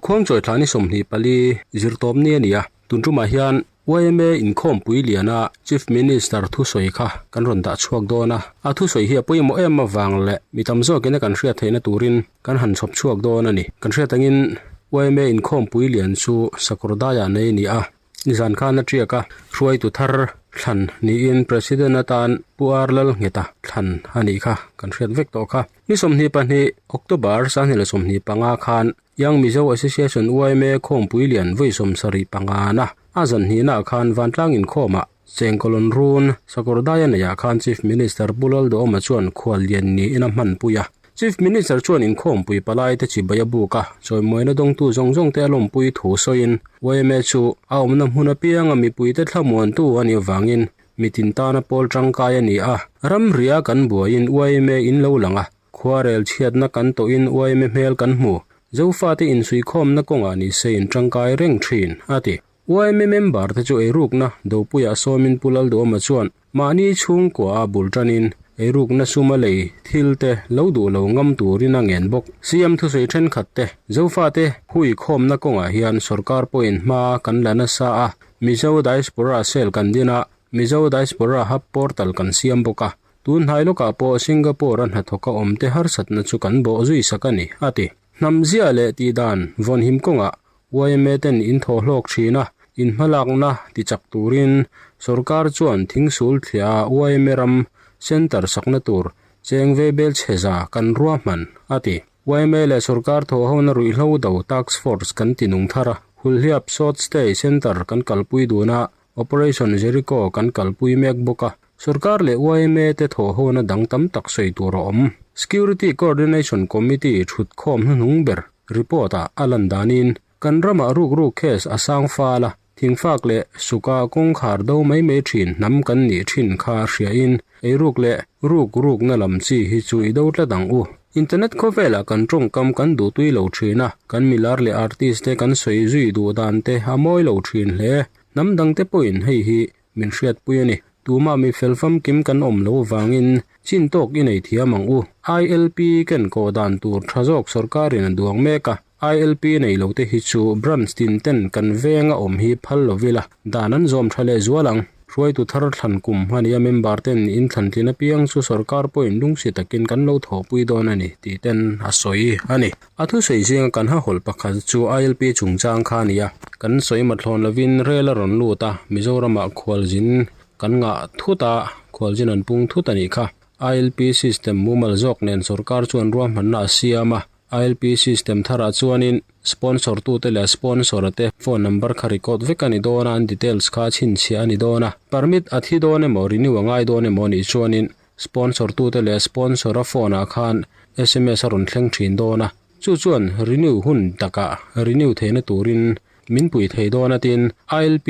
Khuangchawi thla ni 24 zirtawp ni a ni a, tun tumah hian yma inkhawmpui liana Chief Minister thusawi kha kan rawn dah chhuak dawn a, a thusawi hi a pawimawh em avang leh mi tam zawkin a kan hriat theihna turin kan han chhawp chhuak dawn a ni. Kan hriat angin yma inkhawmpui lian chu Sakawrdaiah nei a ni a. Nizan khan a tiak a, hruaitu thar thlan niin President atan Pu Ar Lalngheta thlan a nih kha kan hriat vek tawh kha. Ni 22 October 2025 khan Young Mizo Association yma Khawmpui Lian vawi 75 na a zan hnihnaah khan Vantlang inkhawmah Chengkawlawn Run Sakawrdaia neiah khan Chief Minister Pu Lalduhawma chuan khuallian niin a hmanpui a. Chief Minister chuan inkhawmpui palai te chibai a buk a, chawimuaina dawngtu zawng zawng te a lawmpui thu sawiin yma chu a awmna hmun apianga mipuite thlamuantu a nih avangin mitin tana pawl tangkai a ni a. Ramria kan buaiin yma in lo lang a, khuarel chhiatna kan tawhin yma hmel kan hmu. Zofate insuikhawmna kawngah ni se in tangkai reng thin, a ti. Yma member te chu eirukna dopuiah sawmin Pu Lalduhawma chuan mahni chhungkua a bul tanin eirukna suma lei thil te lo duh lo ngam turin a ngen bawk. CM thusawi thenkhat te Zofate hui khawmna kawngah hian sorkar pawhin hma kan la nasa a, Mizo Diaspora Cell kan din a, Mizo Diaspora Hub Portal kan siam bawk a, tun hnai lawkah pawh Singapore a hnathawka awmte harsatna chu kan bawh zui sak a ni, a ti. Hnam zia leh tihdan vawnhim kawngah Yma ten in thaw hlawk thin a, in hmalakna ti chak turin sorkar chuan thingsul thliah a yma ram centre sakna tur cheng ve bel chhe za kan ruahman, a ti. Yma leh sorkar thawhhona ruihhlo do task force kan ti nung thar a, Hulhliap Short Stay Centre kan kalpui dun a, Operation Jericho kan kalpui mek bawk a, sorkar leh yma te thawhhona dang tam tak sawi tur a awm. Security Coordination Committee thutkhawm hnuhnung ber Report ah a lan danin kan ramah rukruk case a sang fal a, thingfak leh suka kawngkhar do mai mai thin hnam kan nih thin kha hriain eiruk leh ruk rukna lam chi hi chu i do tlat ang u. Internet khawvelah kan tawngkam kan duhtui lo thin a, kan milar leh artist te kan sawi zui duh dan te a mawi lo thin hle. Hnam dangte pawhin hei hi Min hriatpui a ni. Tumah mi fel famkim kan awm lo vangin chin tawk i nei thiam ang u. ILP ken kawh dan tur tha zawk sorkarin a duang mek a. ILP nei lo te hi chu branch tin ten kan venga awm hi phal lo ila dan an zawm tha leh zual ang. Hruaitu thar thlan kum a nia member ten in thlan tlin apiang chu sorkar pawhin lungsi takin kan lo thawhpui dawn a ni tih ten a sawi a ni. A thusawi zinga kan hahawlh pakhat chu ILP chungchang kha a ni a, kan sawi mathlawn lovin rel a rawn lut a, Mizoramah khualzin kan ngah thut a, khualzin an pung thut a nih kha. ILP system mumal zawk nen sorkar chuan ruahmanna a siam a, ILP system tharah chuanin sponsor tute leh sponsor a te phone number kha record vek a ni dawn a, an details kha chhinchhiah a ni dawn a, permit a thi dawn emaw renew a ngai dawn emaw nih chuanin Sponsor tute leh sponsor a phone ah khan sms a rawn thleng thin dawn a, chu chuan renew hun takah renew theihna turin min pui thei dawn a tin ILP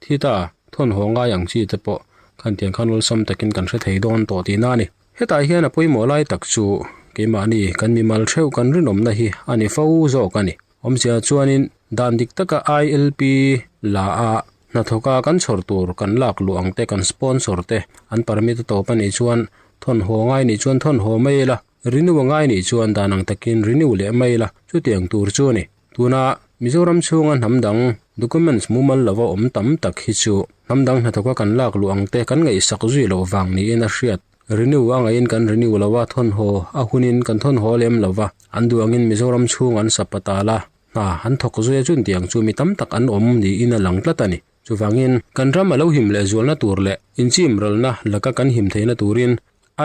thi ta thawn haw ngai ang chi te pawh khan tiang khan awlsam takin kan hre thei dawn tawh tihna a ni. Hetah hian a pawimawh lai tak chu keimahni kan mimal theuh kan rinawmna hi a ni fo zawk a ni. Awmzia chuanin dan dik taka ILP la a hnathawka kan chhawr tur kan lak luh ang te kan sponsor te an permit a tawp a nih chuan thawn haw ngai nih chuan thawn haw mai ila, renew a ngai nih chuan dan ang takin renew leh mai ila chutiang tur chu a ni. Tuna Mizoram chhunga hnam dang documents mumal lova awm tam tak hi chu hnam dang hnathawka kan lak luh ang te kan ngaihsak zui loh vang niin a hriat. Renew a ngaihin kan renew lo a, thawn haw a hunin kan thawn haw lem lo va, an duh angin Mizoram chhung an sap a tal a, hna an thawk zui a chun tiang chu mi tam tak an awm niin a lang tlat a ni. Chuvangin, kan ram a lo him leh zualna tur leh inchim ralna laka kan him theihna turin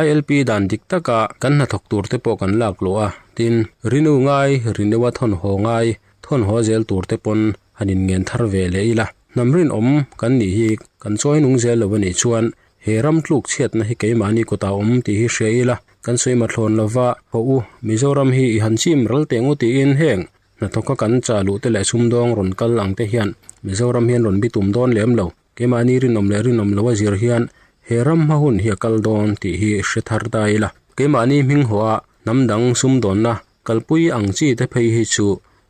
ILP dan dik taka kan hnathawk tur te pawh kan lak luh a, tin, renew ngai, renew a thawn haw ngai, thawn haw zel tur te pawn han inngen thar ve leh ila. Hnam rinawm kan nih hi kan chawi nung zel lo a nih chuan He ram tluk chhiatna hi keimahni kutah awm tih hi hria ila, kan sawi mathlawn lova, haw u, Mizoram hi i han chim ral teh ngu tiin heng hnathawka kan chah luh te leh sumdawng rawn kal ang te hian Mizoram hian rawn bitum dawn lem lo. Keimahni rinawm leh rinawm lo a zir hian he ram hma hun hi a kal dawn tih hi hre thar ta ila. Keimahni hming haw a hnam dang sumdawnna kalpui ang chi te phei hi chu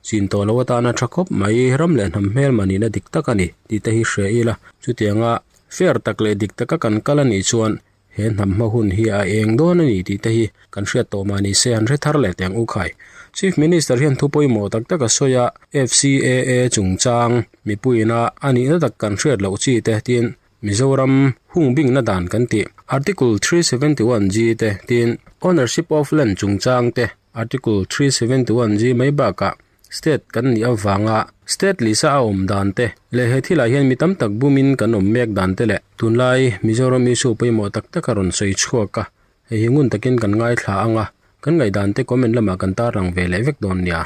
chin tawh lo atana tha khawp mai, ram leh hnam hmelma nihna dik tak a ni tih te hi hria ila. Chutianga fair tak leh dik taka kan kal a nih chuan he hnam hma hun hi a eng dawn a ni tih te hi kan hriat tawh mah ni se han hre thar leh teh ang u khai. Chief Minister hian thu pawimawh tak tak a sawi a, FCAA chungchang mipuiina a nihna tak kan hriat loh chi te tiin Mizoram hung bingna dan kan tih Article 371 G te tiin Ownership of Land chungchang te Article 371 G mai bakah State kan nih avanga State lisa a awm dan te leh he thilah hian mi tam tak bumin kan awm mek dan te leh tunlai Mizoram issue pawimawh tak tak a rawn sawi chhuak a, hei hi ngun takin kan ngaithla ang a, kan ngaihdan te comment lamah kan tarlang ve leh vek dawn nia.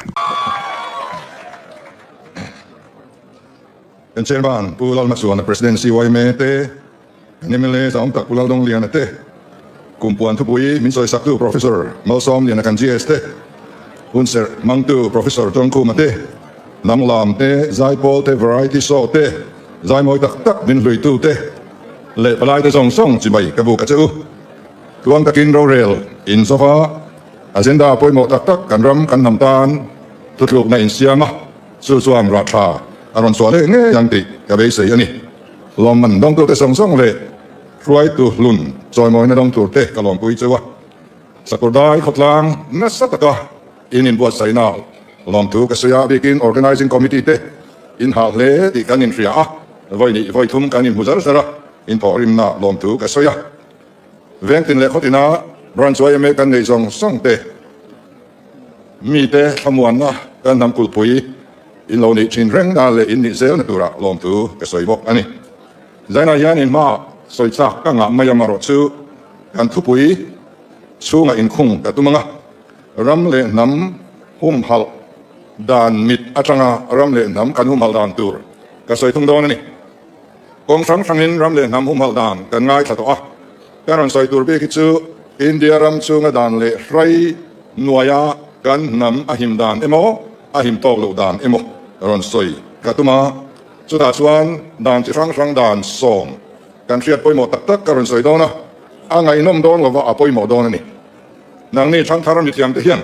Kan Chairman Pu Lalhmachhuana President CYMA te, kan mla Zaawm tak Pu Laldawngliana te, Kumpuan thupui min sawisaktu Professor Malsawmliana kan GS te, hunserh hmangtu Professor Tawngkhuma te, Hnamlam te, Zaipawl te, Variety Show te, Zaimawi tak tak min hluitu te leh palai te zawng zawng chibai ka buk a che u. Tluang takin rorel in zawva agenda pawimawh tak tak kan ram kan hnam tan thutlukna in siam a, chu chuan rah tha a rawn chhuah leh ngei ang tih ka beisei a ni. Lawmman dawngtute zawng zawng leh hruaitu hlun chawimawina dawng turte ka lawmpui cheu a, Sakawrdai khawtlang nasa taka in inbuatsaihna lawmthu ka sawi a, bikin Organising Committee te in hah hle tih kan inhria a, vawi nih vawi thum kan inhmu zar zar a, inthawhrimna lawmthu ka sawi a. Vengtin leh khawtina Branch yma kan neih zawng zawng te mite thlamuanna kan hnam kulhpui in lo nih thin reng na leh in nih zelna turah lawmthu ka sawi bawk a ni. Zainah hian in hmaah sawi chak ka ngah mai a marawh chu kan thupui chhungah inkhung ka tum ang a, ram leh hnam humhalh dan mit atanga ram leh hnam kan humhalh dan tur ka sawi thung dawn a ni. Kawng hrang hrangin ram leh hnam humhalh dan kan ngaithla tawh a, kan rawn sawi tur bik hi chu India ram chhunga dan leh hrai hnuaia kan hnam a him dan emaw a him tawk loh dan emaw rawn sawi ka tum a. Chutah chuan dan chi hrang hrang dan sawm kan hriat pawimawh tak tak ka rawn sawi dawn a, a ngaihnawm dawn lova a pawimawh dawn a ni. Nangni thangthar mithiamte hian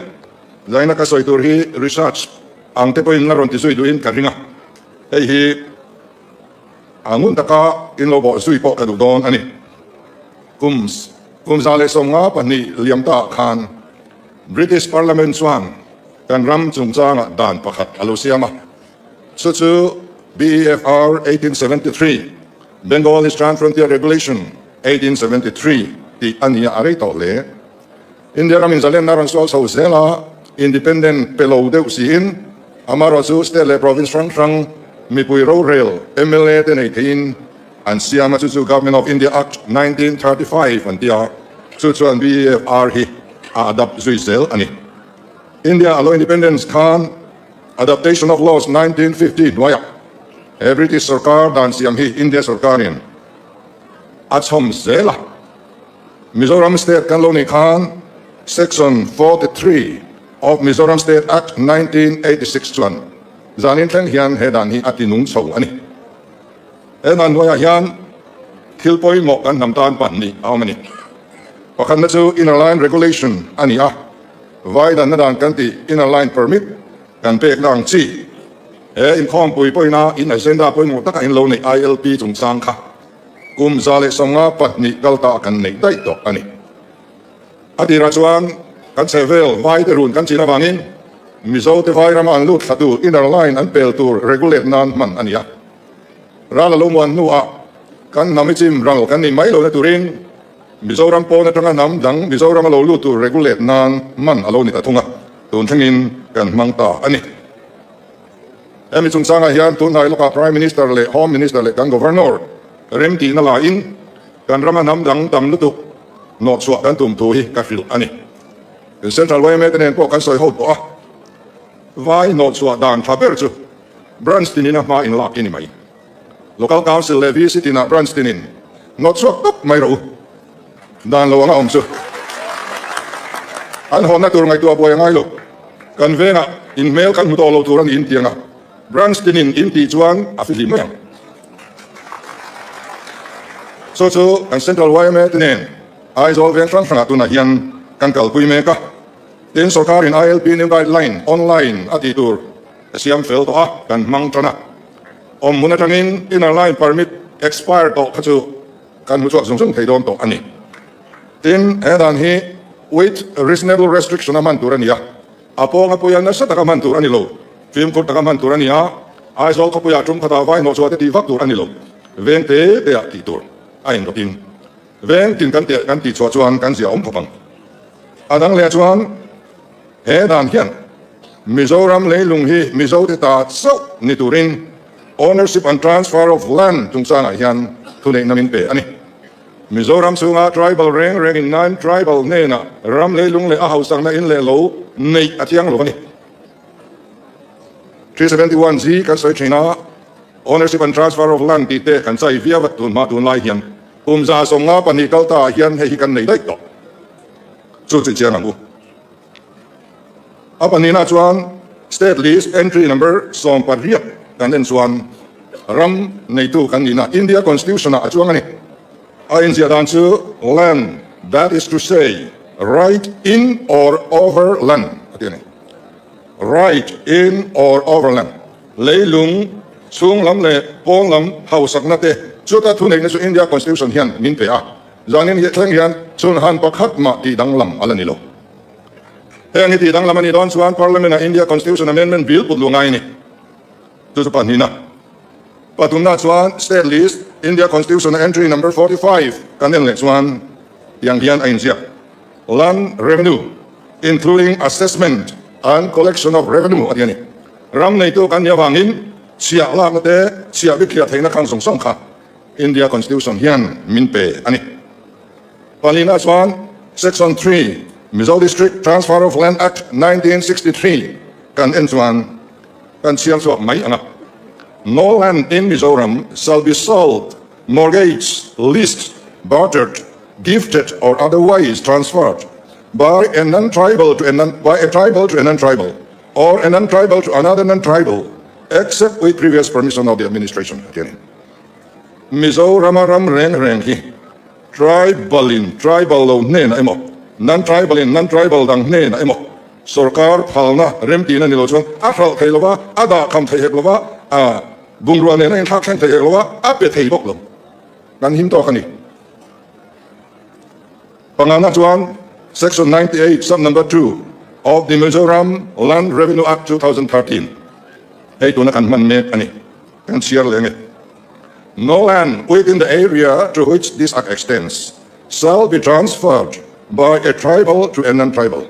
zaina ka sawi tur hi research ang te pawhin la rawn ti zui duhin ka ring a, hei hi a ngun taka in lo bawh zui pawh ka duh dawn a ni. Kum kum 152 liam ta khan British Parliament chuan kan ram chungchangah dan pakhat a lo siam a, Chu chu BEFR 1873, Bengal Eastern Frontier Regulation 1873 tih a ni a, a rei tawh hle. India ramin zalenna rawn sual chho zel a, independent pe lo deuh siin amaherawh chu state leh province hrang hrang mipui rorel mla te nei theiin an siam a, chu chu Government of India Act 1935 an ti a, chu chuan BEFR hi a adapt zui zel a ni. India a lo independence khan Adaptation of Laws 1950 hnuaiah he British sorkar dan siam hi India sorkarin a chhawm zel a. Mizoram State kan lo nih khan Section 43 of Mizoram State Act 1986 chuan zanin thleng hian he dan hi a ti nung chho a ni. He dan hnuaiah hian thil pawimawh kan hnam tan pahnih a awm a ni. Pakhatna chu Inner Line Regulation a ni a. Vai danna dan kan tih Inner Line Permit kan pekna ang chi. He inkhawmpui pawhina in agenda pawimawh taka in lo neih ILP chungchang kha kum 154 kal ta kan neih daih tawh a ni. A tirah chuan kan chhehvel vai te run kan chin avangin Mizo te vai rama an lut thla tur Inner Line an pel tur regulate nan hman a ni a. Ral a lo muan hnuah kan hnam i chim ral kan nih mai lohna turin Mizoram pawn atanga hnam dang Mizoram a lo lut tur regulate nan man a lo ni ta thung a, tun thlengin kan hmang ta a ni. Hemi chungchangah hian tunhnai lawkah Prime Minister leh Home Minister leh kan Governor remtihna laiin kan rama hnam dang tam lutuk hnawhchhuah kan tum thu hi ka hrilh a ni. Central yma te nen pawh kan sawi ho tawh a, vai hnawhchhuah dan tha ber chu branch tinin a hma inlak hi ni mai. Local Council leh VC tinah branch tinin hnawt chhuak tawp mai rawh u. Dan lo anga awm chu an hawnna tur ngaihtuah buai a ngai lo. Kan vengah in hmel kan hmu tawh lo tur a niin tiang a, branch tinin in tih chuan a fihlim mai ang. Chu chu kan Central yma te nen Aizawl veng hrang hrangah tunah hian kan kalpui mek a. Tin, sorkarin ILP new guideline online a tih tur a siam fel tawh a, kan hmang tan a. Awm hmun atangin inner line permit expire tawh kha chu kan hmu chhuak zung zung thei dawn tawh a ni. Tin, he dan hi with reasonable restriction a hman tur a ni a. A pawnga puia nasa taka hman tur a ni lo. Fimkhur taka hman tur a ni a, Aizawl khawpuiah tum khatah vai hnawh chhuah te tih vak tur a ni lo. Veng te te ah tih tur a inrawtin veng tin kan teh kan tih chhuah chuan kan zia awm khawp ang. A dang leh chuan he dan hian Mizoram leilung hi Mizo te ta chauh ni turin Ownership and Transfer of Land chungchangah hian thuneihna min pe a ni. Mizoram chhunga tribal reng rengin nine tribal hnenah ram leilung leh a hausakna in leh lo neih a thiang lo a ni. 371 G kan sawi thin a, Ownership and Transfer of Land tih te kan chai viau a tun hma tunlai hian kum 152 kal ta ah hian hei hi kan nei daih tawh. Chu chu i chiang ang u. A pahnihna chuan State List Entry Number 18 kan en chuan ram neitu kan nihna India Constitution ah a chuang a ni. A inziah dan chu Land, that is to say, right in or over land a ti a ni. Right in or over land, leilung chhung lam leh pawn lam hausakna te chuta thuneihna chu India Constitution hian min pe a, zanin hi thleng hian chhunhan pakhat mah tih danglam a la ni lo. Heng hi tih danglam a nih dawn chuan Parliament ah India Constitution Amendment Bill put luh ngai a ni. Chu chu pahnihna. Pathumna chuan State List, India Constitution Entry Number 45 kan en leh chuan tiang hian a inziak, Land Revenue, including assessment and collection of revenue a ti a ni. Ram neitu kan nih avangin chhiah lakna te, chhiah bikhiah theihna khang zawng zawng kha India Constitution hian min pe a ni. Pahnihna chuan Section 3, Mizo District Transfer of Land Act 1963 kan en chuan kan chhiar chhuak mai ang a. No land in Mizoram shall be sold, mortgaged, leased, bartered, gifted or otherwise transferred by a non-tribal to a non by a tribal to a non-tribal or a non-tribal to another non-tribal except with previous permission of the administration a ti a ni. Mizorama ram reng reng hi Tribal in tribal lo hnenah emaw, non-tribal in non-tribal dang hnenah emaw sorkar phalna remtihna ni lo chuan a hralh thei lo va, a dahkham thei hek lo va, a bungrua nena inthlak thleng thei hek lo va, a pe thei bawk lo. Kan him tawk a ni. Pangana chuan Section 98 sub number 2 of the Mizoram Land Revenue Act 2013 hei tuna kan hman mek a ni. Kan chhiar leh nge. No land within the area to which this act extends shall be transferred by a tribal to a non-tribal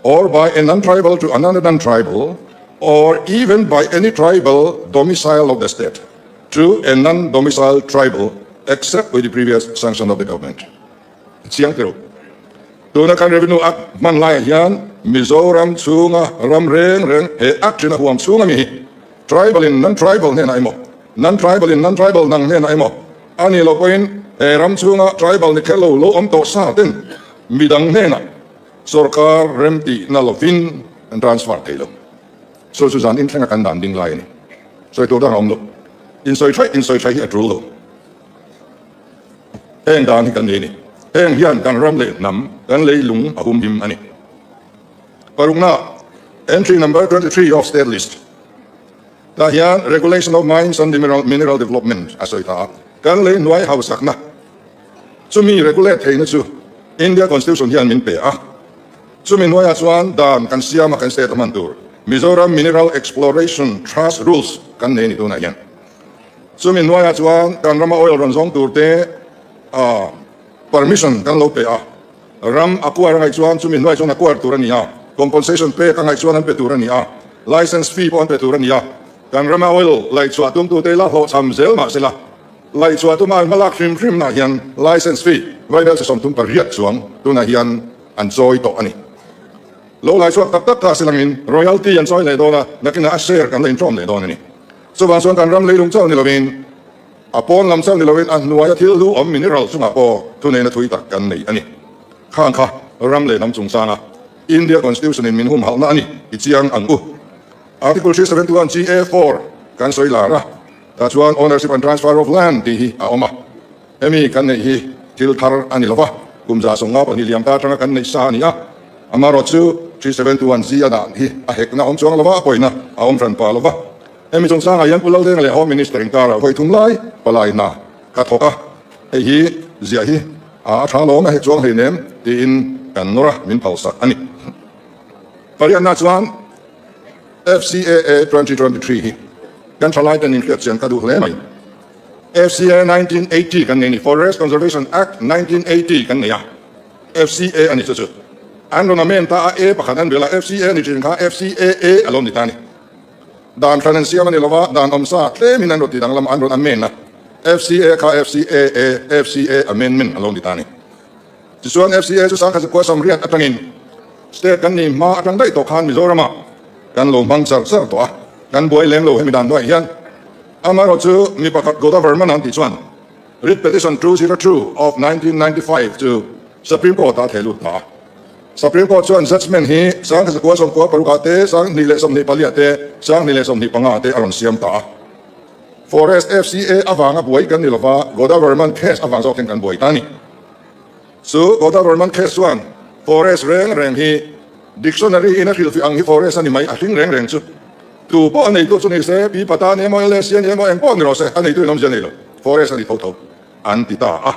or by a non-tribal to another non-tribal or even by any tribal domicile of the state to a non-domicile tribal except with the previous sanction of the government. Chiang tiro. Tuna kan Revenue Act hman laiah hian Mizoram chhunga ram reng reng he Act ṭhina huam chhunga mi hi Tribal in non-tribal hnenah emaw, non-tribal in non-tribal dang hnenah emaw a nih loh pawhin he ram chhunga tribal ni kher lo lo awm tawh sa ten midang hnenah sorkar remtihna lovin an transfer thei lo. Sawi chu zan inthlenga kan dan ding lai a ni. Sawi tur dang a awm lo. Insawi thaih insawi thaih hi a tul lo. Heng dan hi kan nei a ni. Heng hian kan ram leh hnam kan leilung a humhim a ni. Parukna, Entry number 23 of State List. Tah hian Regulation of Mines and Mineral Development a sawi ta a, kan lei hnuai hausakna chumi regulate theihna chu India Constitution hian min pe a, chumi hnuaiah chuan dan kan siam a kan state a hman tur Mizoram Mineral Exploration Trust Rules kan nei a ni tunah hian. Chumi hnuaiah chuan kan rama oil rawn zawng tur te permission kan lo pe a. Ram a kuar a ngaih chuan chumi hnuai chuan a kuar tur a ni a, compensation pek a ngaih chuan an pe tur a ni a, license fee pawh an pe tur a ni a. Kan rama oil laihchhuah tumtute la hlawhchham zel mah sela, laihchhuah tuma an hmalak hrim hrim nah hian license fee vaibel chi 38 chuang tunah hian an chawi tawh a ni. Lo laihchhuak tak tak ta silangin royalty an chawi leh dawn a, nakinah a share kan la intawm leh dawn a ni. Chuvang chuan kan ram leilung chauh ni lovin, A pawn lam chauh ni loin a hnuaia thil hlu awm mineral chungah pawh thuneihna thui tak kan nei a ni. Khang kha ram leh hnam chungchanga India Constitution in min humhalhna a ni i chiang ang u. Article 371 GA 4 kan sawi lar a, tah chuan Ownership and Transfer of Land tih hi a awm a. Hemi kan neih hi thil thar a ni lova, kum 152 liam ta atanga kan neih sa a ni a. Amaherawhchu 371 G a dah hi a hekna a awm chuang lova, a pawina a awm hran pah lova. Hemi chungchangah hian Pu Laldenga leh Home Minister inkarah vawi thum lai palai hna ka thawk a, hei hi ziah hi a tha lawm a hek chuang hleinem tiin kan nawr a, min phalsak a ni. Pariatna chuan FCAA 2023 hi kan thalaiten inhriat chian ka duh hle mai. FCA 1980 kan nei ni, Forest Conservation Act 1980 kan nei a, FCA a ni chu chu. An rawn amend ta a, A pakhat an belh a, FCA a ni thin kha FCAA a lo ni ta a ni. Dan hran an siam a ni lo va, dan awmsa tlemin an rawn ti danglam a, an rawn amend a, FCA kha FCAA, FCA Amendment a lo ni ta a ni. Tichuan FCA chu sangkhat zakua 80 atangin state kan nih hma atang daih tawh khan Mizoramah kan lo hmang char char tawh a, kan buai lem lo hemi dan hnuaiah hian. Amaherawh chu mi pakhat Godavarman an tih chuan Writ Petition 202 of 1995 chu Supreme Court ah a theh lut ta a. Supreme Court chuan judgement hi sangkhat zakua 96 ah te, 2024 ah te, 2025 ah te a rawn siam ta a. Forest FCA avanga buai kan ni lova, Godavarman case avang zawk hian kan buai ta a ni. Chu Godavarman case chuan forest reng reng hi dictionary in a hrilhfiah ang hi forest a ni mai, a hring reng reng chu tu pawh a neitu chu ni se, pi pata ni emaw, LSC a ni emaw, eng pawh ni rawh se, a neitu in awmzia nei lo, forest a ni tho tho an ti ta a.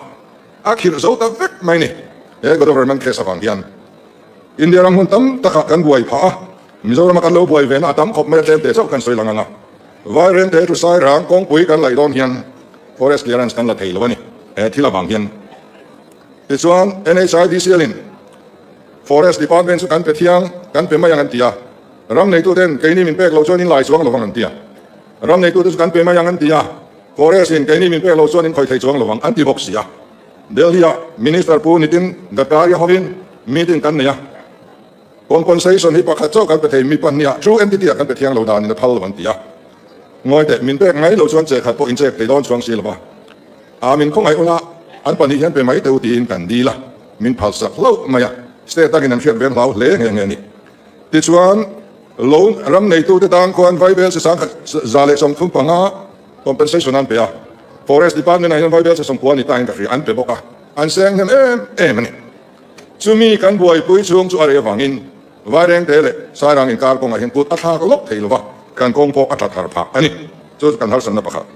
A khirh zo ta vek mai ni he Godavarman case avang hian. India ram hmun tam takah kan buai phah a, Mizorama kan lo buai ve na a tam khawp mai a tlem teh chauh kan sawi lang ang a. Vairengte thu sairang kawngpui kan laih dawn hian forest clearance kan la thei lo a ni he thil avang hian. Tichuan NHIDCL in Forest Department chu kan pe thiang kan pe mai ang an ti a, ram neituten keini min pek lo chuan in lai chuang lovang an ti a, ram neitute chu kan pe mai ang an ti a, Forest in keini min pek lo chuan in khawih thei chuang lovang an ti bawk si a. Delhi ah Minister Pu Nitin Gadkari hovin meeting kan nei a. Compensation hi pakhat chauh kan pe thei, mi pahniha true entity ah kan pe thiang lo danin a phal lo an ti a. Ngawi teh, min pek mai lo chuan che khat pawh in chek thei dawn chuang si lo va. A min khawngaih ula, an pahnih hian pe mai teh u tiin kan dil a, min phal sak hlauh mai a, state dangin an hriat vel hlau hle nghe nghe a ni. Tichuan, loan ram neitute tan khuan Vaibel si sangkhat 135 compensation an pe a, Forest Department ah hian Vaibel si 90 ni tain ka hria an pe bawk a, an seng hnem em em a ni. Chumi kan buaipui chhung chu a rei avangin Vairengte leh Sairang inkar kawngah hian kut a thlak lawk thei lova, kan kawng pawh a that har phah a ni. Chu chu kan harsatna pakhat.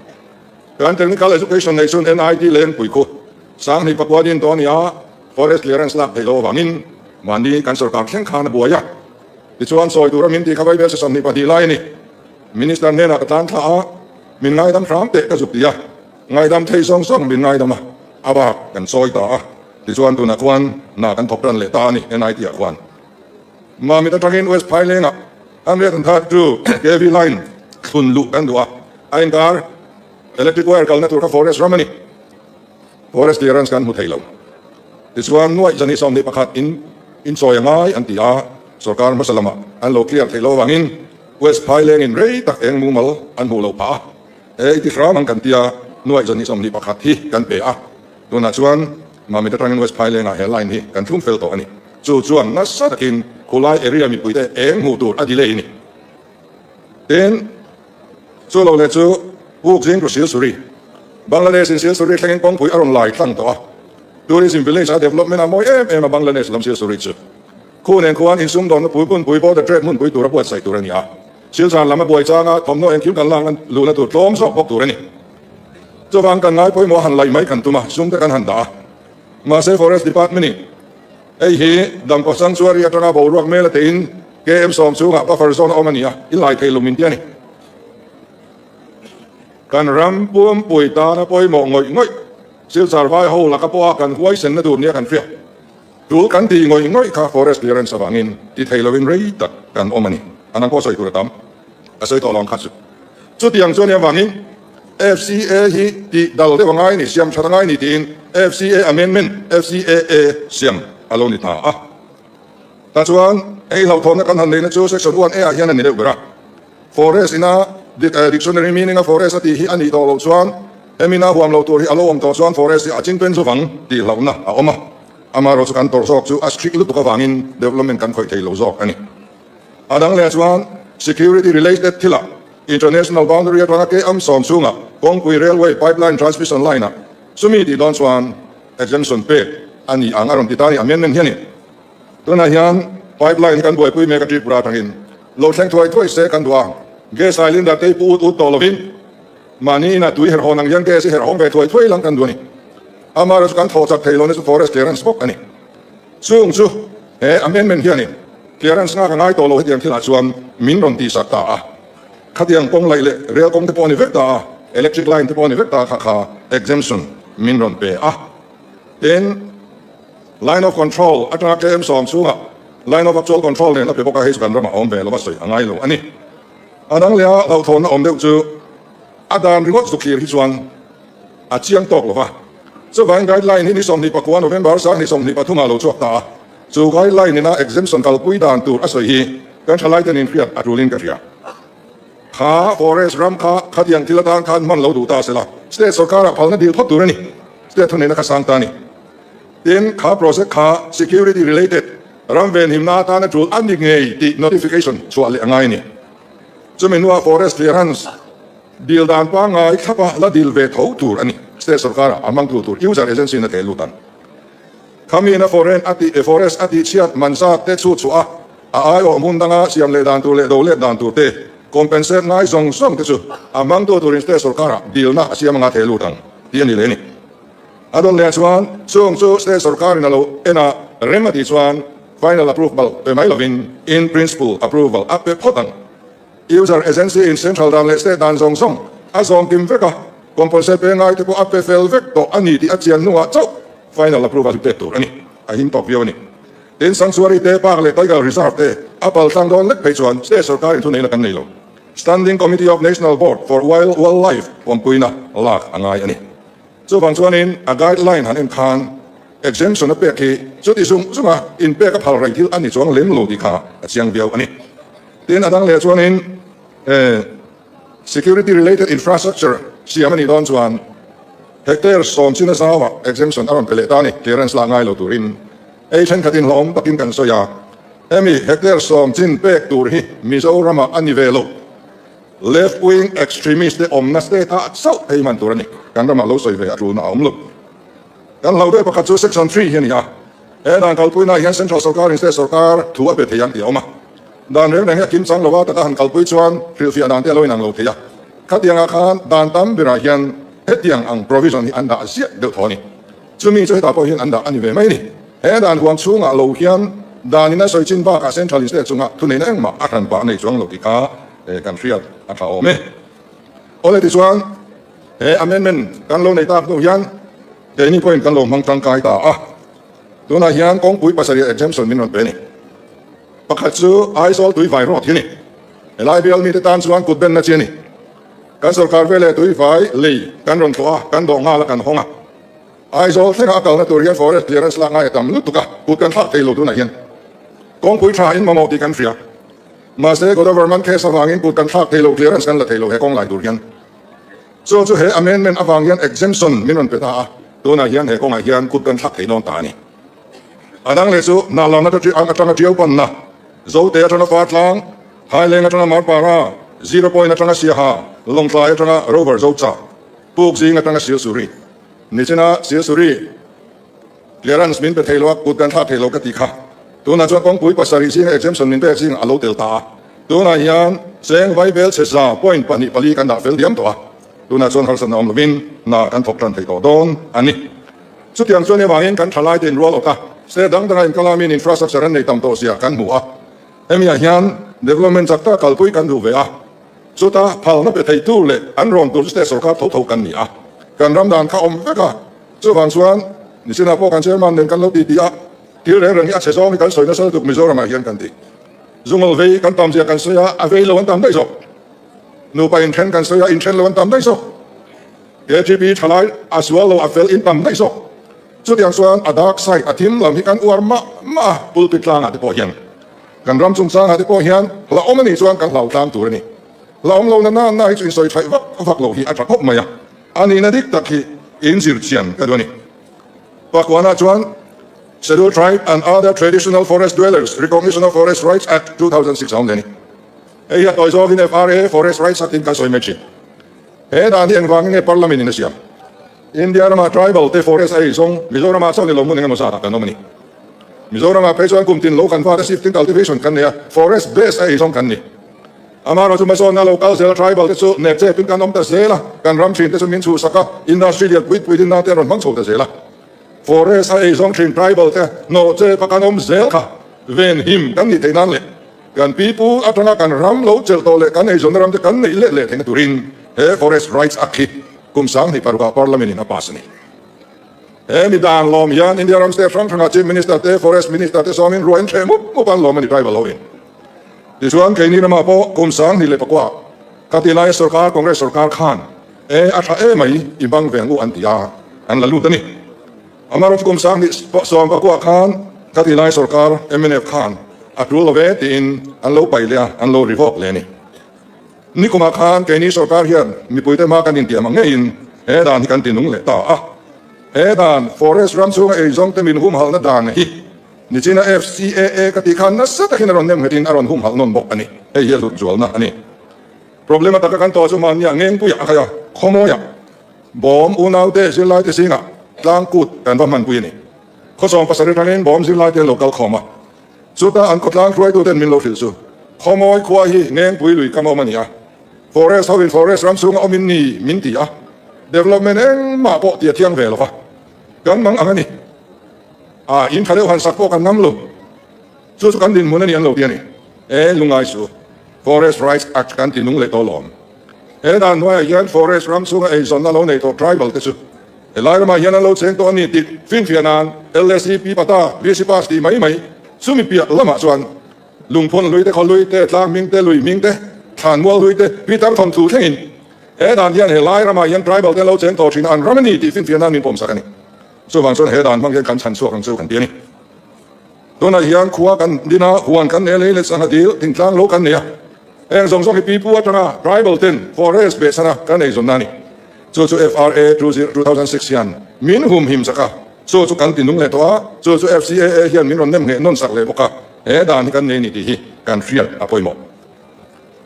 Kan Technical Education nei chhun NIT Lengpui khu Sanghnih pakua din tawh a ni a, Forest Clearance lak theih loh avangin mahni kan sorkar thleng khan a buai a. Tichuan sawi tura min tih kha Vaibel si 22 lai a ni. Minister hnenah ka tlan thla a, min ngaidam hram teh ka zuk ti a, ngaidam thei zawng zawng min ngaidam a, a bak kan sawi ta a. Tichuan tunah khuan hna kan thawk ran leh ta a ni NIT ah khuan. Mamit atangin West Phaileng ah 132 KV line thlun luh kan duh a, a inkar electric wire kalna tur kha forest ram a ni. Forest clearance kan hmu thei lo. Tichuan nuaih zani 21 in inchawi a ngai an ti a, sorkar hmasa lamah an lo clear theih lo avangin West Phaileng in rei tak eng mumal an hmuh loh phah a, he i ti hram ang kan tia nuaih zani 21 hi kan pe a. Tunah chuan Mamit atangin West Phailengah he line hi kan thlum fel tawh a ni. Chu chuan nasa takin khulai area mipuite eng hmuh tur a delay a ni. Tin, chu lo leh chu Puk zing tu Silsuri, Bangladesh in Silsuri thlengin kawngpui a rawn lai tlang tawh a. Tourism village a development a mawi em em a Bangladesh lam Silsuri chu. Khu nen khuan insumdawnna pui hmunpui border trade hmunpui tura buatsaih tur a ni a. Silchar lam a buai changa thawmhnaw engkim kan lak luhna tur tlawm zawk bawk tur a ni. Chuvang kan ngai pawimawh han laih mai kan tum a, sum te kan han dah a. Mahse Forest Department in hei hi Dampa Sanctuary atanga boruak mel a teiin KM sawm chhungah buffer zone a awm a ni a, i lai thei lum in ti a ni. Kan ram pumpui tana pawimawh ngawih ngawih Silchar vai ho laka pawha kan huaisenna tur nia kan hria. Tul kan tih ngawih ngawih kha Forest Clearance avangin ti thei lovin rei tak kan awm a ni. An ang pawh sawi tur a tam. A sawi tawh lo ang kha chu. Chutiang chuan avangin FCA hi tih dal deuh a ngai ni, siam that a ngai ni tiin FCA Amendment, FCAA, siam a lo ni ta a. Tah chuan hei hlauhthawnna kan han neihna chu Section 1 A ah hian a ni deuh ber a. Forest ina dictionary meaning a forest a tih hi a nih tawh loh chuan hemina huam loh tur hi a lo awm tawh chuan forest hi a chingpen zuvang tih hlauhna a awm a. Amaherawhchu chu kan tawrh zawk chu a strict lutuk avangin development kan khawih thei lo zawk a ni. A dang leh chuan security related thilah international boundary atanga KM sawm chhungah kawngpui railway pipeline transmission line ah chumi tih dawn chuan exemption pek a ni ang a rawn ti ta a ni amendment hianin. Tunah hian pipeline hi kan buaipui mek a Tripura atangin lo thleng thuai thuai se kan duh a, gas cylinder te hi pu ut ut tawh lovin mahni inah tui herh hawn ang hian gas hi herh hawng ve thuai thuai lang kan duh a ni. Amaherawhchu kan thawh chak thei lohna chu forest clearance bawk a ni. Chung chu he amendment hianin. Clearance nghak a ngai tawh lo hetiang thilah chuan min rawn tihsak ta a. Khatiang kawng laih leh rel kawng te pawh a ni vek ta a, electric line te pawh a ni vek ta kha kha exemption min rawn pe a. Tin, line of control atanga KM sawm chhungah line of actual control nen a pe bawk a, hei chu kan ramah a awm ve lo a sawi a ngai lo a ni. A dang leh a hlauhthawnna awm deuh chu a dan ringawt zuk thlir hi chuan a chiang tawk lo va. Chuvangin guideline hi ni 29 November 2023 ah lo chhuak ta a. Chu guideline ina exemption kalpui dan tur a sawi hi kan thalaiten inhriat a tulin ka hria. Kha forest ram kha khatiang thil atan khan hman lo duh ta sela, state sorkarah phalna dil phawt tur a ni. State thuneihna kha sang ta a ni. Tin, kha project kha security related ram venhimna atana tul a ni ngei tih notification chhuah leh a ngai a ni. Chumi hnuah forest clearance dil dan pangngai thlapa la dil ve tho tur a ni. State sorkarah a hmang tu tur user agency in a theh lut ang. Khamiin a foreign a tih forest a tih chhiat man zat te chhut chhuah a, a aiawh hmun danga siam leh dan tur leh do let dan tur te compensate ngai zawng zawng te chu a hmang tu turin state sorkarah dilna a siam anga theh lut ang tih a ni leh a ni. A dawn leh chuan chung chu state sorkarin a lo en a, rem a tih chuan final approval pe mai lovin in principle approval a pe phawt ang. User agency in central dan leh state dan zawng zawng a zawm kim vek a, compensate pe ngai te pawh a pe fel vek tawh a ni tih a chian hnuah chauh final approval hi pek tur a ni. A him tawk viau a ni. Tin, Sanctuary te, Park leh Tiger Reserve te a pal tlang dawn lek phei chuan state sorkarin thuneihna kan nei lo. Standing Committee of National Board for Wildlife pawmpuina lak a ngai a ni. Chuvang chuanin a guideline han en khan exemption a pek hi chuti zung zunga inpek a phal rei thil a ni chuang lem lo tih kha a chiang viau a ni. Tin, a dang leh chuanin security related infrastructure siam a nih dawn chuan hectare sawm chin a zauah exemption a rawn pe leh ta a ni, clearance lak ngai lo turin. Hei thenkhatin hlawm takin kan sawi a, hemi hectare sawm chin pek tur hi Mizoramah a ni ve lo. Left wing extremist te awmna state ah chauh phei hman tur a ni. Kan ramah lo sawi ve a tulna a awm lo. Kan hlo ber pakhat chu section 3 hi a ni a. He dan kalpuina ah hian central sorkar in state sorkar thu a pe thei ang tih a awm a. Dan reng reng hi a kim chang lo a, taka han kalpui chuan hrilhfiah dan te a lo inang lo thei a. Khatiang ah khan dan tam berah hian hetiang ang provision hi an dah ziah deuh tho a ni. Chumi chu hetah pawh hian an dah a ni ve mai a ni. He dan huam chhungah lo hian dan in a sawi chin bakah central in state chungah thuneihna engmah a hran pah a nei chuang lo tih kha kan hriat a tha awm e. Awle tichuan he amendment kan lo nei tak hnu hian keini pawhin kan lo hmang tangkai ta a. Tunah hian kawngpui pasarih exemption min rawn pe a ni. Pakhat chu Aizawl Tuivai Road hi a ni. Helai bial mite tan chuan kut benna chi a ni. Kan sorkar veleh Tuivai lei kan rawn thlawh a, kan dawh nghal a, kan hawng a. Aizawl thlenga a kalna tur hian forest clearance lak ngai a tam lutuk a, kut kan thlak thei lo tunah hian. Kawngpui tha in mamawh tih kan hria. Mahse Godavarman case avangin kut kan thlak thei lo, clearance kan la thei lo he kawng lai tur hian. Chu chu he amendment avang hian exemption min rawn pe ta a, tunah hian he kawngah hian kut kan thlak thei dawn ta a ni. A dang leh chu Hnahlang atanga Tiau panna, Zote atanga Partlang, Haileng atanga Marpara, Zero Point atanga Siaha, Lawngtlai atanga Rover Zocha, Puk zing atanga Silsuri. Nichina Silsuri clearance min pe thei lo a, kut kan thlak thei lo ka ti kha. Tunah chuan kawngpui pasarih zinga exemption min pek zingah a lo tel ta a. Tunah hian cheng vaibel chhe za point pahnih pali kan dah fel diam tawh a. Tunah chuan harsatna awm lovin hna kan thawk tan thei tawh dawn a ni. Chutiang chuan avangin kan thalai te inrual awk a, state dang danga inkalamin infrastructure an nei tam tawh zia kan hmu a. Hemiah hian development chak tak kalpui kan duh ve a. Chuta phalna pe theitu leh an rawn tur chu state sorkar tho tho kan ni a, kan ram dan kha awm vek a. Chuvang chuan Nichina pawh kan chairman nen kan lo titi a, thil reng reng hi a chhe zawng hi kan sawi nasa lutuk Mizoramah hian kan ti. Zungawl vei kan tam zia kan sawi a, a vei lo an tam daih zawk. Nupa inthen kan sawi a, inthen lo an tam daih zawk. KTP thalai a sual lo a fel in tam daih zawk. Chutiang chuan a dark side a thim lam hi kan uar mah mah a, pulpit tlangah te pawh hian. Kan ram chungchangah te pawh hian hlauhawm a nih chuan kan hlau tlang tur a ni. Hlauhawm lo na na na hi chu insawi thaih vak vak lo hi a tha khawp mai a, a nihna dik tak hi inzir chian ka duh a ni. Pakuana chuan Scheduled Tribe and Other Traditional Forest Dwellers Recognition of Forest Rights Act 2006 a awm leh a ni. Hei hi a tawi zawkin FRA, Forest Rights Act in kan sawi mai thin. He dan hi engvangin nge Parliament in a siam? India rama tribal te forest a ei zawng Mizoramah chuan ni lo hmun engemaw zatah kan awm a ni. Mizoramah phei chuan kum tin lo kan fate shifting cultivation kan nei a, forest base a ei zawng kan ni. Amaherawhchu chu hmasawnna lo kal zel tribal te chu nek chepin kan awm ta zel a, kan ram thin te chu min chhuhsak a, industry lian pui pui din nan te an rawn hmang chho ta zel a. Forest a ei zawng thin tribal te hnawh chep a kan awm zel kha. Ven him kan nih theih nan leh kan pipu atanga kan ram lo chelh tawh leh kan eizawnna ram te kan neih let leh theihna turin he Forest Rights Act hi kum 2006 ah Parliament in a pass a ni. He mi dan lawm hian India ram state hrang hrangah Chief Minister te, Forest Minister te sawmin ruain thleh mup mup an lawm a ni tribal ho in. Tichuan keini ramah pawh kum 2009 khati laia sorkar Congress sorkar khan e a tha emai i bang veng u an ti a, an la lut a ni. Amarawt kum 2019 khan khati lai sorkar mnf khan a tul lo ve tiin an lo paih leh a, an lo revoke leh a ni. Nikumah khan keini sorkar hian mipuite hma kan intiam ang ngeiin he dan hi kan ti nung leh ta a. He dan forest ram chhunga eizawngte min humhalhna dan hi nichina FCAA ka tih khan nasa takin a rawn nem nghetin a rawn humhalh nawn bawk a ni. Hei hi a hlut zualna a ni. Problem ataka kan tawh chu mahnia ngengpuiah a khai a, khawmawiah Bawm unaute zirlaite zingah tlang kut kan va hmanpui a ni. Khawsawm pasarih atangin bawm zirlaite an lo kal khawm a. Chuta an khawtlang hruaituten min lo hrilh chu, Khawmawi khua hi Ngengpui lui kam a awm a ni a. Forest hoin forest ram chhunga awmin ni min ti a. Development engmah pawh ti a thiang ve lo va. Kan mang ang a ni. A, in tha deuh han sak pawh kan ngam lo. Chu chu kan dinhmun a ni an lo ti a ni. E, lungngai su. Forest Rights Act kan ti nung leh tawh lawm. He dan hnuaiah hian forest ram chhunga eizawnna lo nei tawh tribal te chu helai ramah hian an lo cheng tawh a ni tih finfiah nan LSEP pata VC pass tih mai mai chumi piah lamah chuan lungphun hlui te, khaw hlui te, tlang hming te, lui hming te, thlanmual hlui te, Peter thawnthu thlengin he dan hian helai ramah hian tribal te an lo cheng tawh thin a, an ram a ni tih finfiah nan min pawmsak a ni. Chuvang chuan he dan hmang hian kan chhan chhuak ang chu kan ti a ni. Tunah hian khua kan din a, huan kan nei a, lei leh sangha dil, thingtlang lo kan nei a. Heng zawng zawng hi pipu atanga tribal ten forest behchhana kan ei zawnna a ni. Chu chu FRA 2006 hian min humhim sak a, chu chu kan ti nung leh tawh a, chu chu FCAA hian min rawn nem ngheh nawn sak leh bawk a, he dan hi kan nei a ni tih hi kan hriat a pawimawh.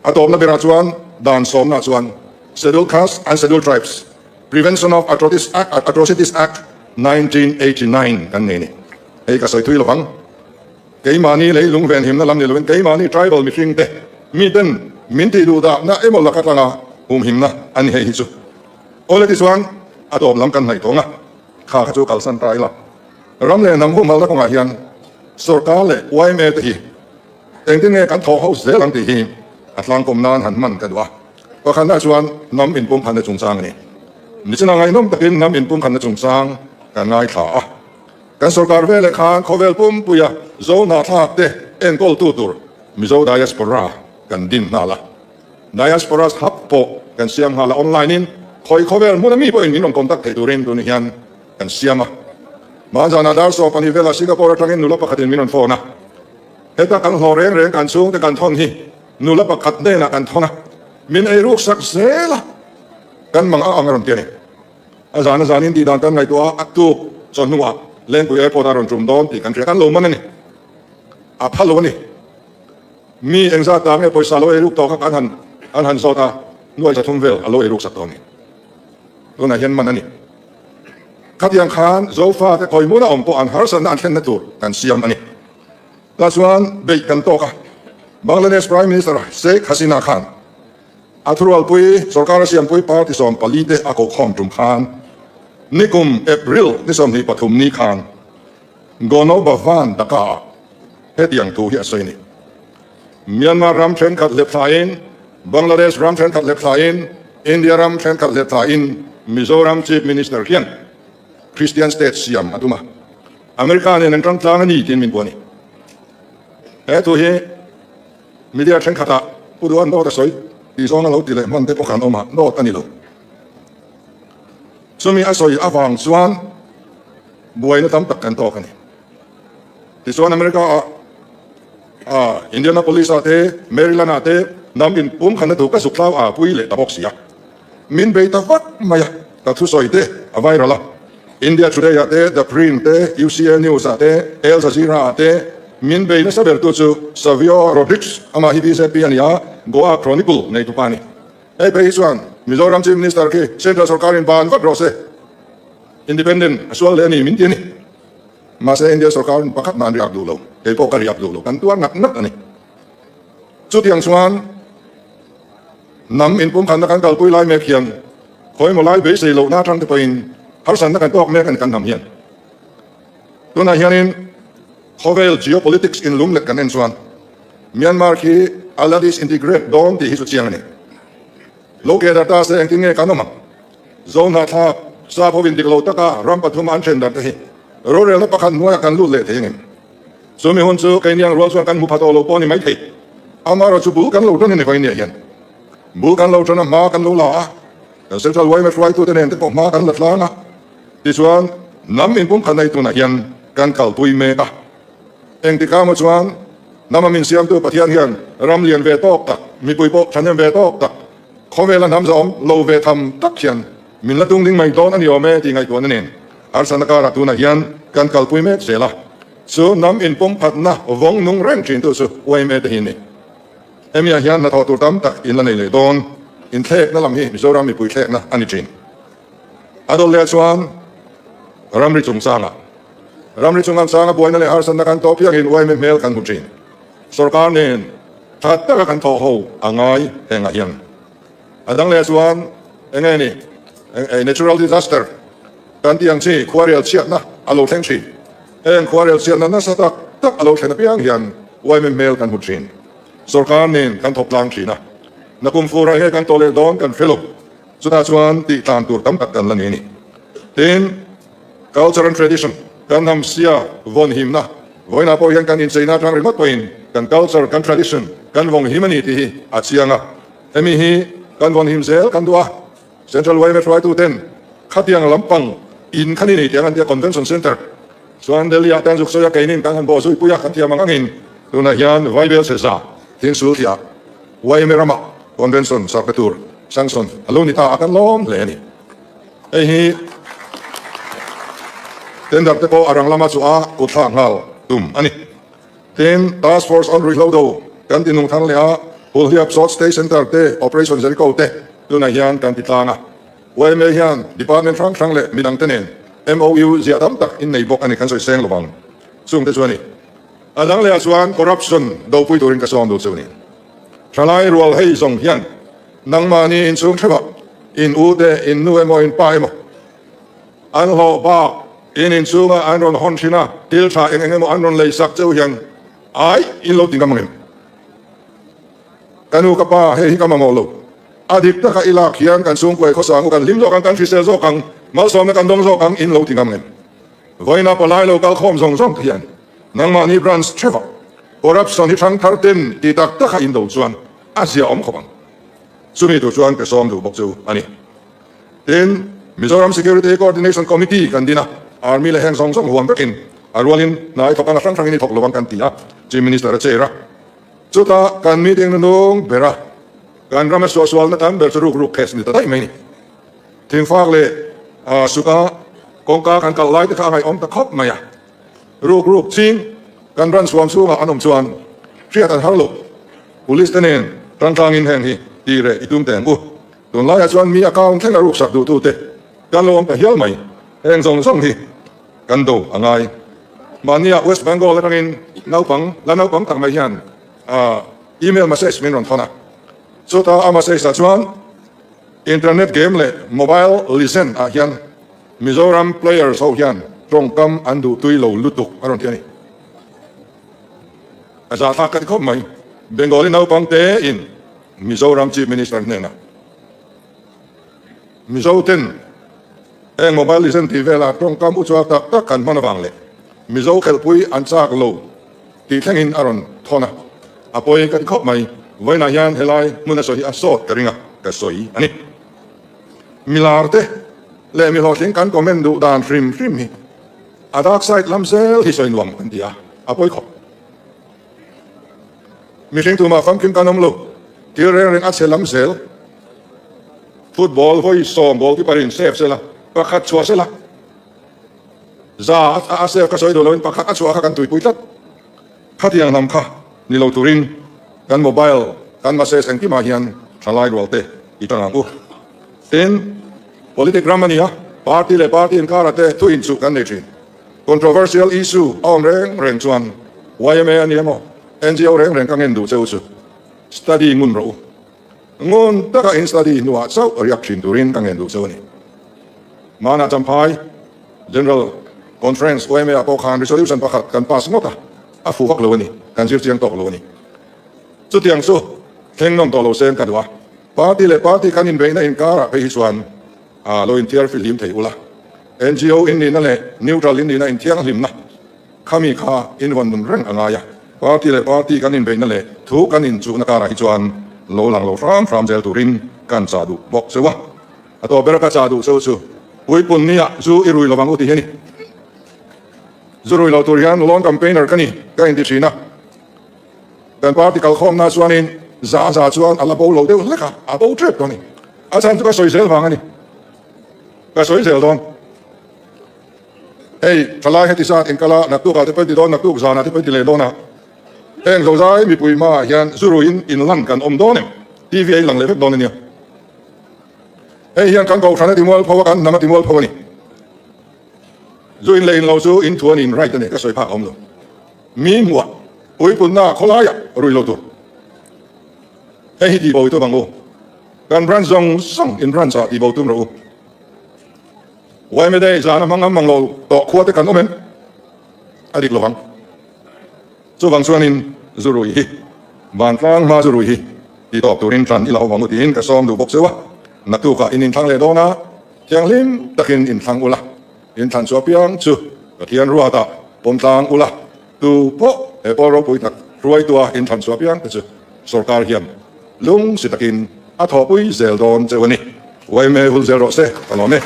A tawpna berah chuan dan sawmna chuan Scheduled Castes and Scheduled Tribes, Prevention of Atrocities Act 1989 kan nei a ni. Hei ka sawi thui lovang. Keimahni leilung venhimna lam ni lovin keimahni tribal mihring te miten min tih duh dahna emaw laka tlanga humhimna a ni hei hi chu. Awle tichuan a tawp lam kan hnaih tawng a, kha kha chu kalsan ta ila. Ram leh hnam humhalna kawngah hian sorkar leh yma te hi Engtin nge kan thawh ho zel ang tih hi a tlangkawm nan han hman ka duh a. Pakhatna chuan hnam inpumkhatna chungchang a ni. Nichina ngaihnawm takin hnam inpumkhatna chungchang kan ngaithla a. Kan sorkar veleh khan khawvel pumpuia Zo hnahthlak te enkawltu tur Mizo Diaspora kan din nghal a. Diasporas hub pawh kan siam nghal a, online in khawi khawvel hmun ami pawhin min rawn contact thei turin tun hian kan siam a. Hmanzanah dar 12 velah Singapore atangin nula pakhatin min rawn phone a. Heta kan hlawh reng reng kan chhungte kan thawn hi nula pakhat hnenah kan thawn a, min ei ruk sak zel a, kan mang a ang a rawn ti a ni. A zan a zanin tih dan kan ngaihtuah a, a tuk chawhnuah Lengpui Airport a rawn tum dawn tih kan hria, kan lo man a ni. A pha lo a ni. Mi engzat ta nge pawisa lo ei ruk tawh kha kan han an han zawt a, nuai 300 vel a lo ei ruk sak tawh a ni. Tunah hian man a ni. Khatiang khan Zofate khawi hmuna awm pawh an harsatna an thlenna tur kan siam a ni. Tah chuan beih kan tawk a, Bangladesh Prime Minister Sheikh Hasina khan a thurualpui sorkar a siampui party 14 te a kohkhawm tum khan nikum April ni 23 ni khan Gono Bhavan Dhaka ah hetiang thu hi a sawi a ni. Myanmar ram thenkhat hlep thlain, Bangladesh ram thenkhat hlep thlain, India ram thenkhat hlep thlain Mizoram Chief Minister hian Christian state siam a tum a. America nen an tang tlang a ni tiin min buah a ni. He thu hi media thenkhatah Pu Duhan dawt a sawi tih zawng a lo ti leh hman te pawh khan awm a, dawt a ni lo. Chumi a sawi avang chuan buaina tam tak kan tawk a ni. Tichuan America ah ah Indianapolis ah te Maryland ah te hnam in pum khanna tur ka zuk thlau a pui leh ta bawk si a. Min bei ta vak mai a, ka thusawi te a viral a. India Today ah te, The Print te, UCA News ah te, Al Jazeera ah te min bei nasa bertu chu Savio Rodrigues, amah hi bjp a ni a, Goa Chronicle neitu pa a ni. Hei phei hi chuan Mizoram Chief Minister khi Central sorkarin ban vat rawh se, Independent a sual leh a ni min ti a ni. Mahse India sorkarin pakhat mah an riak duh lo, kei pawh ka riak duh lo, kan tuar ngat ngat a ni. Chutiang chuan Hnam inpumkhatna kan kalpui lai mek hian khawimaw lai beisei lohna atang te pawhin harsatna kan tawk mek a ni kan hnam hian. Tunah hianin. Khawvel geopolitics inlum let kan en chuan Myanmar khi a la disintegrate dawn tih hi chu chiang a ni. Lo ke darh ta se engtin nge kan awm ang? Zohnahthlak, sap hovin dik lo taka ram pathum an then darh te hi rorelna pakhat hnuaiah kan lut leh thei angem? Chumi hun chu keini ang rual chuan kan hmu pha tawh lo pawh a ni maithei. Amaherawhchu chu bul kan lo tan a ni vawinia hian. Bul kan lo tan a, hma kan lo la a, kan Central yma hruaitute nen te pawh hma kan la tlang a. Tichuan, hnam inpumkhat nei tunah hian kan kalpui mek a. Engtikah maw chuan hnama min siamtu Pathian hian ram lian ve tawk tak, mipui pawh thahnem ve tawk tak, khawvela hnam zahawm lo ve tham tak hian min la tung ding mai dawn a ni awm e tih ngaihtuahna nen harsatna karah tunah hian kan kalpui mek zel a. Chu hnam inpumkhatna vawng nung reng thintu chu yma te hi ni. Hemiah hian hnathawh tur tam tak in la nei leh dawn. Inthlekna lam hi Mizoram mipui thlekna a ni thin. A dawt leh chuan ramri chungchangah ramri chungchanga buaina leh harsatna kan tawh piangin yma hmel kan hmu thin. Sorkar nen tha taka kan thawh ho a ngai hengah hian. A dang leh chuan eng nge ni natural disaster kan tih ang chi khuarel chhiatna a lo thleng thin. Heng khuarel chhiatna nasa tak tak a lo thlen apiang hian yma hmel kan hmu thin. Sorkar nen kan thawk tlang thin a. Nakum fur ah nge kan tawh leh dawn kan hre lo. Chutah chuan tih tlan tur tam tak kan la nei a ni. Tin, culture and tradition, kan hnamsia vawn himna, vawiinah pawh hian kan incheina atang ringawt pawhin kan culture, kan tradition kan vawng him a ni tih hi a chiang a. Hemi hi kan vawn him zel kan duh a, Central yma hruaituten khatiang lampang in khan i nei tih ang an ti a, Convention Centre chuan Delhi ah te an zuk sawi a, keinin kan han bawh zui pui a, kan thiam ang angin tunah hian Vaibel Seza thingsul tihah yma ramah Convention sakna tur sanction a lo ni ta a, kan lawm hle a ni. Hei hi tender te pawh a rang lama chu a kut thlak nghal tum a ni. Tin, Task Force on Ruihhlo Do kan ti nung thar leh a, Hulhliap Salt State Centre te, Operation Jericho te tunah hian kan ti tlang a. Yma hian department hrang hrang leh midang te nen MOU ziah tam tak in nei bawk a ni, kan sawi seng lovang chung te chu a ni. A dang leh ah chuan corruption dopui turin ka sawm duh chu a ni. Thalai rual hei zawng hian nangmahni inchhung theuhah in u te, in nu emaw, in pa emaw an hlawh bak in inchhunga an rawn hawn thin a, thil tha eng eng emaw an rawn lei sak cheu hian ai in lo ti ngam angem? Ka nu ka pa hei hi ka mamawh lo, a dik taka i lak hian kan chhungkuai khawsang u kan hlim zawk ang, kan hrisel zawk ang, malsawmna kan dawng zawk ang in lo ti ngam angem? Vawiina palai lo kal khawm zawng zawng te hian nangmahni branch theuhah corruption hi hrang thar ten ti tak taka in do chuan a zia awm khawp ang. Chumi tur chuan ka sawm duh bawk chu a ni. Tin, Mizoram Security Coordination Committee kan din a, Army leh heng zawng zawng huam vekin a rualin hnai thawk anga hrang hrangin i thawk lo ang kan ti a, Chief Minister a chair a. Chutah kan meeting nunung ber a, kan rama suahsualna tam ber chu ruk ruk case ni ta daih mai ni. Thingfak leh suka kawngka kan kalh lai te kha a ngaihawm ta khawp mai a. Ruk ruk ching kan ran suam chhungah an awm chuan hriat an har lo. Police te nen tangtlangin heng hi ti reh i tum teh ang u. Tunlaiah chuan mi account thleng a ruksak duhtute kan lo awm ta hial mai. Heng zawng zawng hi kan do a ngai. Mahnia West Bengal atangin naupang la naupang tak mai hian email message min rawn thawn a. Chuta a message ah chuan Internet game leh mobile legend ah hian Mizoram players ho hian tawngkam an duh tui lo lutuk a rawn ti a ni. A zahthlak ka ti khawp mai. Bengali naupang te in Mizoram Chief Minister hnenah Mizo ten heng mobile legend tih velah tawngkam uchuak tak tak kan hman avang leh Mizo khelhpui an chak lo tih thlengin a rawn thawn a, a pawi ka ti khawp mai. Vawiinah hian helai hmun a sawi hi a sawt ka ring a, ka sawi a ni. Milar te leh mi hlawhtling kan comment duh dan hrim hrim hi a dark side lam zel hi sawi nuam kan ti a, a pawi khawp. Mihring tumah famkim kan awm lo, thil reng reng a chhe lam zel. Football vawi sawm goalkeeper in save sela, pakhat chhuah sela. Za a save kha sawi duh loin pakhat a chhuah kha kan tuipui tlat. Khatiang lam kha ni lo turin kan mobile kan message engkimah hian thalai rual te i tang ang u. Tin, politic ram a ni a, party leh party inkara te thu inchuh kan nei thin. Controversial issue a awm reng reng chuan yma a ni emaw NGO reng reng ka ngen duh che u chu study ngun rawh u. Ngun taka in study hnuah chauh riak thin turin ka ngen duh che u a ni. Mana Champhai General. Conference yma ah pawh khan resolution pakhat kan pass ngawt a, a fuh vak lo a ni, kan zir chiang tawk lo a ni. Chutiang chu thleng nawm tawh lo seng ka duh a, party leh party kan inbeihna inkarah phei hi chuan a lo inthiar fihlim thei ula, NGO in nihna leh neutral in nihna inthianghlimna khami kha invawn nun reng a ngai a, party leh party kan inbeihna leh thu kan inchuhna karah hi chuan lo lang lo hram hram zel turin kan chah duh bawk cheu a. A tawp ber ka chah duh cheu chu puipun nia zu i rui lovang u ti hi a ni. Zu rui lo tur hian loan campaigner ka ni ka inti thin a. Kan party kalkhawmna chuanin za za chuan a la bo lo deuh hlek a, a bo tep tawh a ni. A chhan chu ka sawi zel vang a ni. Ka sawi zel dawn. Hei thalai heti zat inkal a, naktuk ah te pawh in ti dawn, naktuk zanah te pawh in ti leh dawn a. Heng zozai mipui hmaah hian zu ruiin inlan kan awm dawn em? TV a inlang leh vek dawn a nia. Hei hian kan kohhran a ti mual pho a, kan hnam a ti mual pho a ni. Zu in leh in lo chu in thu a niin right a ni, ka sawi phak a awm lo. Mi hmuah, puipunna khawlaiah rui lo tur. Hei hi tihbo i tum ang u. Kan branch zawng zawng in branch ah tihbo tum rawh u. Yma Day zana hmang ang mang lo tawh khua te kan awm em? A dik lovang. Chuvang chuanin zu rui hi vantlang hma zu rui hi ti tawp turin tan i lo vang u tiin ka sawm duh bawk cheu a. Naktukah in inthlang leh dawn a, thianghlim takin inthlang ula, inthlan chu apiang chu Pathian ruatah pawmtlang ula, tu pawh he pawl ropui tak hruaitua inthlan chu apiang te chu sorkar hian lungsi takin a thawhpui zel dawn cheu a ni. Yma vul zel rawh se, ka lawm e.